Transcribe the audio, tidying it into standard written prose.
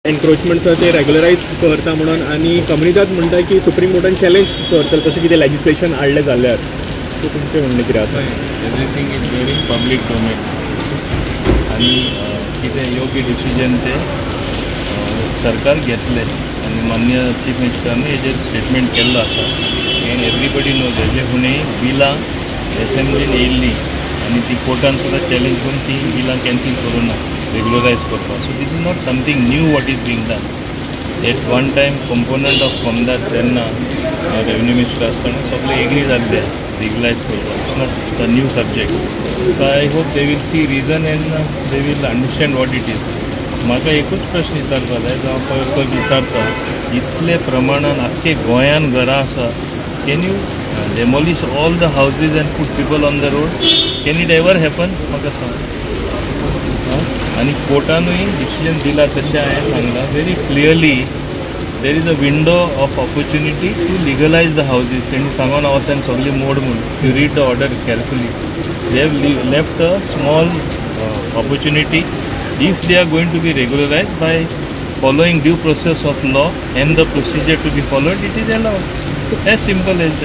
Encroachment ते रेग्युलरायज करता म्हणून आनी कम्युनिदाद म्हणटा की सुप्रीम कोर्टान चॅलेंज करतले तशें कितें लेजिस्लेशन हाडलें जाल्यार. सो तुमचें म्हणणें कितें आसा? Everything is there in public domain आनी कितें योग्य डिसिजन ते सरकार घेतले आनी मान्य चीफ मिनिस्टरान हेजेर स्टेटमेंट केल्लो आसा. एंड एवरीबडी नोज हेजे फुडें बिलां एसेंब्लीन येयल्लीं आनी ती कोर्टान सुद्दां चॅलेंज करून ती बिलां कॅन्सील करूं ना रेगुलरायज करपाक. So this is not something new what is being done. At one time component of कोमदाद तेन्ना रेवेन्यू मिनिस्टर आसतना सगळे एग्री जाल्ले रेगुलरायज करपाक. It's not the new subject. So I hope they will see reason and they will understand what it is. म्हाका एकूच प्रश्न विचारपा जाय, जो हांव परत परत विचारता, इतले प्रमाणान आख्खे गोंयान घरां आसा, can you demolish all the houses and put people on the road? Can it ever happen? म्हाका सांग. आनी कोर्टानूय डिसिजन दिला तशें हांवें सांगलां very clearly. There is a window of opportunity to legalise the houses. तेणी सांगून वचून सगळी मोड म्हूण. You read the order carefully. They have left a small opportunity if they are going to be regularised by following due process of law and the procedure to be followed, it is allowed. As simple as that.